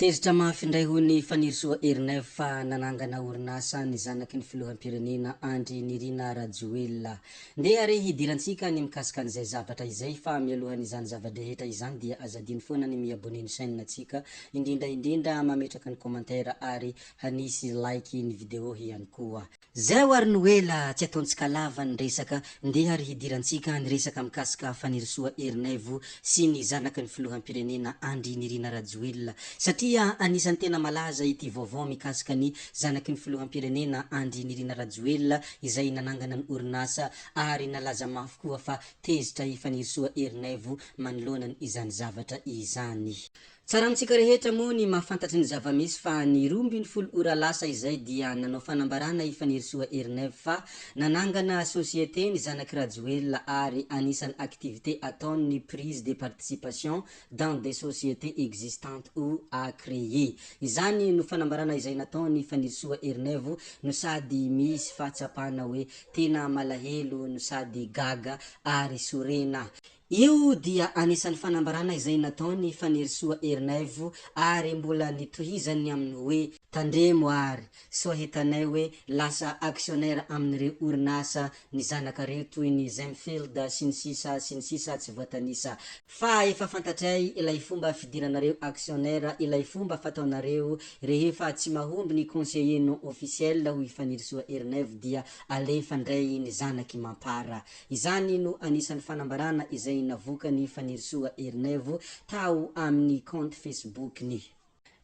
Tezitra mafy indray hoy ny Fanirisoa Ernaivo fa nanangana orinasa ny zanaky ny filoham-pirenena Andry Nirina Rajoelina. Ndeha re hidirantsika ny mikasika an'izay zavatra izay fa mialohan'izany zava-drehetra izany dia aza adino foana ny mi-abonner ny chaîne tsika, indrindra indrindra mametraka ny commentaire ary hanisy like ny vidéo ihany koa. Zay ho ary no ela tsy ataontsika lava ny resaka, ndeha ary hidirantsika ny resaka mikasika Fanirisoa Ernaivo sy ny zanaky ny filoham-pirenena Andry Nirina Rajoelina satria anisan'ny tena malaza ity vaovao mikasika ny zanaky ny filoham-pirenena Andry Nirina Rajoelina izay nanangana ny orinasa ary nalaza mafy koa fa tezitra i Fanirisoa Ernaivo manoloana izany zavatra izany. Tsara amintsika rehetra moa ny mahafantatry ny zava-misy fa ny 12 ora lasa izay dia nanao fanambarana i Fanirisoa Ernaivo fa nanangana société ny zanak'i Rajoelina ary anisan'ny activité ataony ny prise de participation dans des sociétés existantes ou à créer. Izany no fanambarana izay nataon'i Fanirisoa Ernaivo no sady misy fahatsapana hoe tena malahelo no sady gaga ary sorena. Io dia anisan'ny fanambarana izay nataon'i Fanirisoa Ernaivo ary mbola nitohizany ny amin'ny hoe, Tandremo ary sao hitanay hoe lasa actionnaire amin'ireo orinasa ny zanakareo toy ny Zemfield sy ny sisa sy ny sisa tsy voatanisa fa efa fantatray ilay fomba fidiranareo actionnaire ilay fomba fataonareo rehefa tsy mahomby ny conseiller non officiel hoy Fanirisoa Ernaivo dia alefa ndray ny zanak'i Mampara. Izany no anisan'ny fanambarana izay navoakan'i Fanirisoa Ernaivo tao amin'ny kaonty Facebook-ny.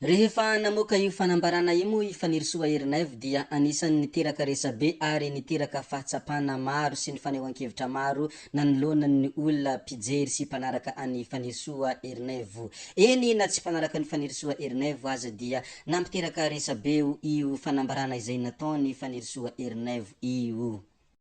Rehefa namoaka io fanambarana io moa i Fanirisoa Ernaivo dia anisan'ny niteraka resabe ary niteraka fahatsapana maro sy ny fanehoan-kevitra maro nanoloana ny olona mpijery sy mpanaraka an'i Fanirisoa Ernaivo. Eny na tsy mpanaraka an'i Fanirisoa Ernaivo aza dia nampiteraka resabe io fanambarana izay nataon'i Fanirisoa Ernaivo io.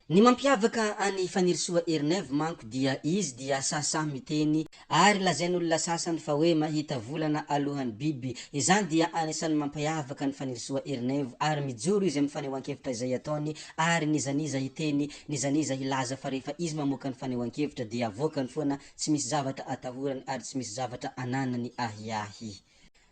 Ny mampiavaka an'i Fanirisoa Ernaivo manko dia izy dia sahisahy miteny ary lazain'olona sasany fa hoe mahita volana alohan'ny biby. Izany dia anisan'ny mampiavaka an'i Fanirisoa Ernaivo ary mijoro izy amin'ny fanehoan-kevitra izay ataony ary n'iza n'iza hiteny, n'iza n'iza hilaza fa rehefa izy mamoaka ny fanehoan-kevitra dia avoakany foana tsy misy zavatra atahorany ary tsy misy zavatra ananany ahiahy.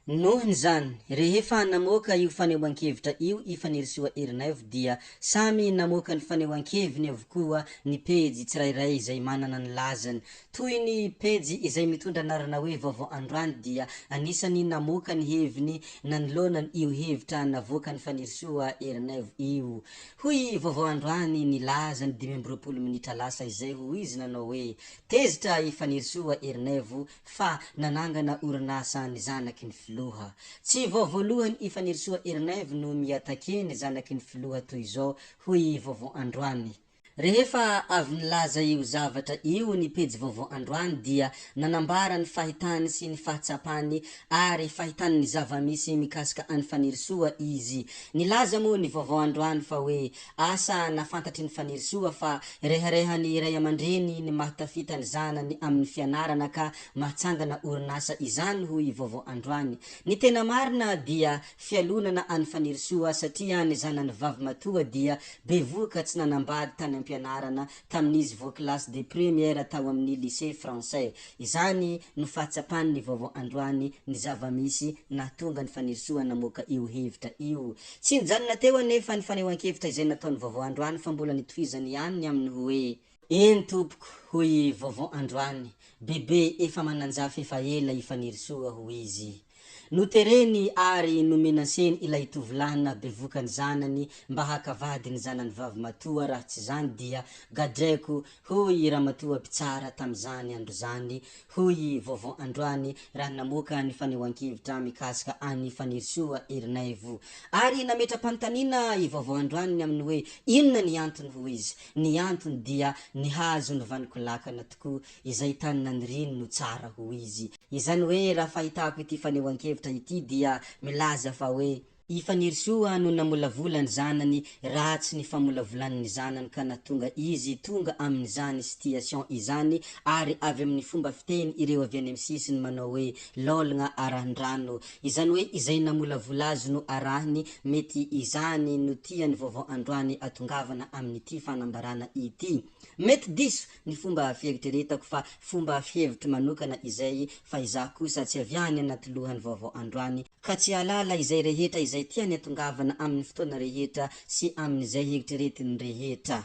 Nohon'izany, rehefa namoaka io fanehoan-kevitra io i Fanirisoa Ernaivo dia samy namoaka ny fanehoan-keviny avokoa ny pejy tsirairay izay manana ny lazany. Toy ny pejy izay mitondra anarana hoe Vaovao Androany dia anisan'ny namoaka ny heviny nanoloana io hevitra navoakan'i Fanirisoa Ernaivo io. Hoy i Vaovao Androany nilaza ny 25 minitra lasa izay hoy izy nanao hoe, Tezitra i Fanirisoa Ernaivo fa nanangana orinasa ny zanaky ny filoha. Tsy vao voalohany i Fanirisoa Ernaivo no mi-attaquer ny zanaky ny filoha toy izao, hoy i Vaovao Androany. Rehefa avy nilaza io zavatra io ny pejy Vaovao Androany dia nanambara ny fahitany sy ny fahatsapany ary fahitany ny zava-misy mikasika an'i Fanirisoa izy. Nilaza moa ny Vaovao Androany fa hoe Asa na fantatry ny Fanirisoa fa reharehan'ny ray aman-dreny ny mahatafita ny zanany amin'ny fianarana ka mahatsangana orinasa izany hoy i Vaovao Androany. Ny tena marina dia fialonana an'i Fanirisoa satria ny zanany vavimatoa dia bevohoka tsy nanambady tany am-pianarana tamin'izy vao classe de première tao amin'ny lycée français. Izany no fahatsapany ny vaovao androany ny zava-misy nahatonga an'i Fanirisoa namoaka io hevitra io. Tsy nijanona teo anefa ny fanehoan-kevitra izay nataon'ny vaovao androany fa mbola nitohizany ihany ny amin'ny hoe. Eny tompoko, hoy i Vaovao androany, bebe efa manan-jafy efa ela i Fanirisoa, hoy izy. Notereny ary nomenaseny ilay tovolahy nabevoka ny zanany mba haka vady ny zanany vavy matoa raha tsy izany dia gadraiko hoy i ramatoa mpitsara tamin'izany andro izany hoy i Vaovao Androany raha namoaka ny fanehoan-kevitra mikasika an'i Fanirisoa Ernaivo. Ary nametra-panontaniana i Vaovao Androany ny amin'ny hoe inona ny antony hoy izy. Ny antony dia ny hazo novaniko lakana tokoa izay tany naniriany no tsara hoy izy. Izany hoe raha fahitako ity fanehoan-kevitra ity dia milaza fa hoe. I Fanirisoa no namolavola ny zanany, ratsy ny famolavolany ny zanany ka nahatonga izy tonga amin'izany situation izany ary avy amin'ny fomba fiteny ireo avy any amin'ny sisiny manao hoe lôlgna arahin-drano. Izany hoe izay namolavola azy no arahiny, mety izany no tian'ny vaovao androany atongavana amin'ity fanambarana ity. Mety diso ny fomba fieritreretako fa fomba fihevitro manokana izay fa izaho kosa tsy avy any anaty lohany vaovao androany ka tsy hahalala izay rehetra izay tiany atongavana amin'ny fotoana rehetra sy amin'izay eritreretiny rehetra.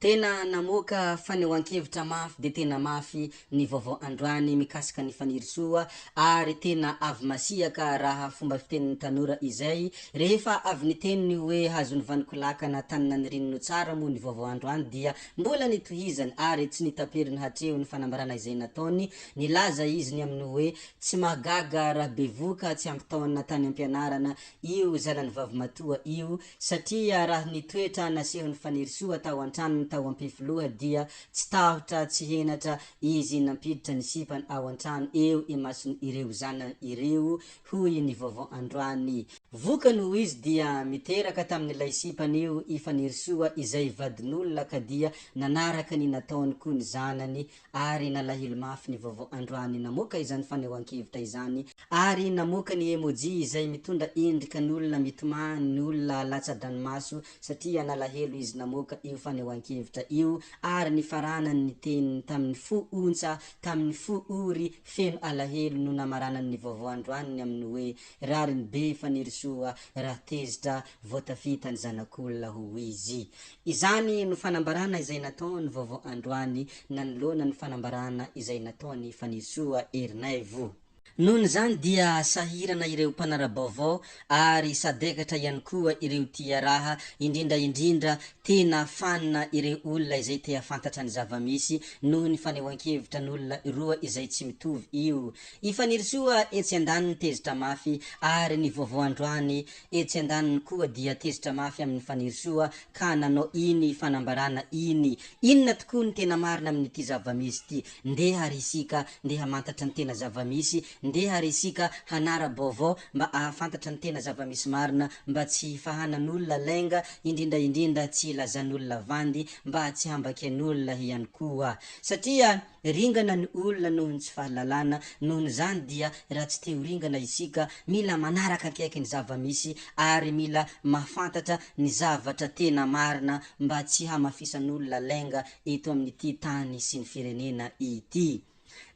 Tena namoaka fanehoan-kevitra mafy dia tena mafy ny vaovao androany mikasika ny Fanirisoa ary tena avy masiaka raha fomba fitenin'ny tanora izay. Rehefa avy niteny ny hoe hazon'ny vanon-kolakana tany naniriny no tsara moa ny vaovao androany dia mbola nitohizany ary tsy nitaperiny hatreo ny fanambarana izay nataony. Nilaza izy ny amin'ny hoe tsy mahagaga raha bevoka tsy ampy taona tany am-pianarana io zanany vavimatoa io satria raha ny toetra nasehon'i Fanirisoa tao an-tranony tao Ampefiloha dia tsy tahotra tsy henatra izy nampiditra ny sipany ao an-trano eo imason'ireo zanany ireo hoy ny vaovao androany. Vokany hoy izy dia miteraka tamin'ilay sipany io i Fanirisoa izay vadin'olona ka dia nanaraka ny nataony koa ny zanany ary nalahelo mafy ny vaovao androany namoaka izany fanehoan-kevitra izany ary namoaka ny emoji izay mitondra endrika ny olona mitomany ny olona latsa-dranomaso satria nalahelo izy namoaka io fanehoan-kevitra io ary nifaranany ny teniny tamin'ny fo ontsa tamin'ny fo ory feno alahelo no namaranany ny vaovao androany ny amin'ny hoe rariny be Fanirisoa raha tezitra vao tafita ny zanak'olona ho izy. Izany no fanambarana izay nataony vaovao androany nanoloana ny fanambarana izay nataon'i Fanirisoa Ernaivo. Nohon'izany dia sahirana ireo mpanara-baovao ary sadekatra ihany koa ireo tia raha, indrindra indrindra tena fanina ireo olona izay te hahafantatra ny zava-misy noho ny fanehoan-kevitra n'olona roa izay tsy mitovy io. I Fanirisoa etsy andaniny tezitra mafy ary ny vaovao androany Etsy andaniny koa dia tezitra mafy amin'i Fanirisoa ka nanao iny fanambarana iny. Inona tokoa ny tena marina amin'ity zava-misy ity? Ndeha ary isika ndeha hamantatra ny tena zava-misy, ndeha ary isika hanara-baovao mba ahafantatra ny tena zava-misy marina mba tsy hifahanan'olona lainga, indrindra indrindra tsy hilazan'olona vandy mba tsy hambakian'olona ihany koa. Satria Ringana ny olona noho ny tsy fahalalana, nohon'izany dia raha tsy te ho ringana isika, mila manaraka akaiky ny zava-misy ary mila mahafantatra ny zavatra tena marina mba tsy hamafisan'olona lainga eto amin'ity tany sy ny firenena ity.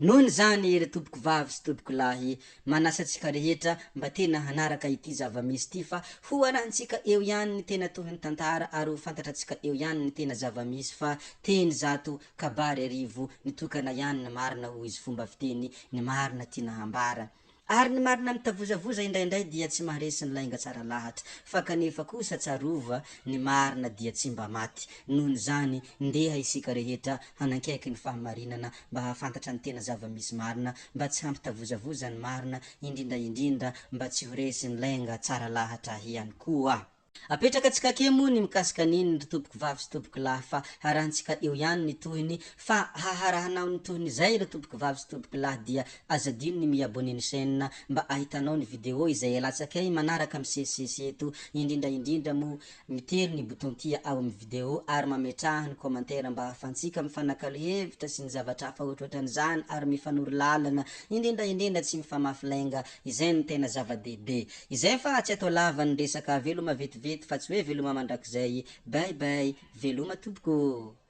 Nohon'izany ry tompoko vavy sy tompoko lahy, manasa antsika rehetra mba tena hanaraka ity zava-misy ity fa ho arahantsika eo ihany ny tena tohin'ny tantara ary ho fantatrantsika eo ihany ny tena zava-misy fa teny zato Kabary arivo, ny tokana ihany ny marina hoy izy fomba fiteny, ny marina tiana hambara. Ary ny marina mitavozavoza indraindray dia tsy maharesy ny lainga tsara lahatra, fa kanefa kosa tsarova ny marina dia tsy mba maty. Nohon'izany, ndeha isika rehetra hanankaiky ny fahamarinana mba hahafantatra ny tena zava-misy marina, mba tsy hampitavozavoza ny marina, indrindra indrindra mba tsy ho resin'ny lainga tsara lahatra ihany koa. Apetraka tsika ake moa ny mikasika an'iny ry tompoko vavy sy tompoko lahy fa harahantsika eo ihany ny tohiny fa haharahanao ny tohiny zay ry tompoko vavy sy tompoko lahy dia aza adino ny mi abonner ny chaine mba ahitanao ny video izay alatsakay manaraka misesisesy eto indrindra indrindra moa mitero ny bouton tia ao amin'ny video ary mametraha ny commentaire mba ahafantsika mifanakalo hevitra sy ny zavatra hafa ohatrohatran'izany ary mifanoro lalana indrindra indrindra tsy mifamafy lainga izay no tena zava-dehibe Izay fa tsy atao lava ny resaka veloma vetivety fa tsy hoe veloma mandrakizay bye bye veloma tompoko ô.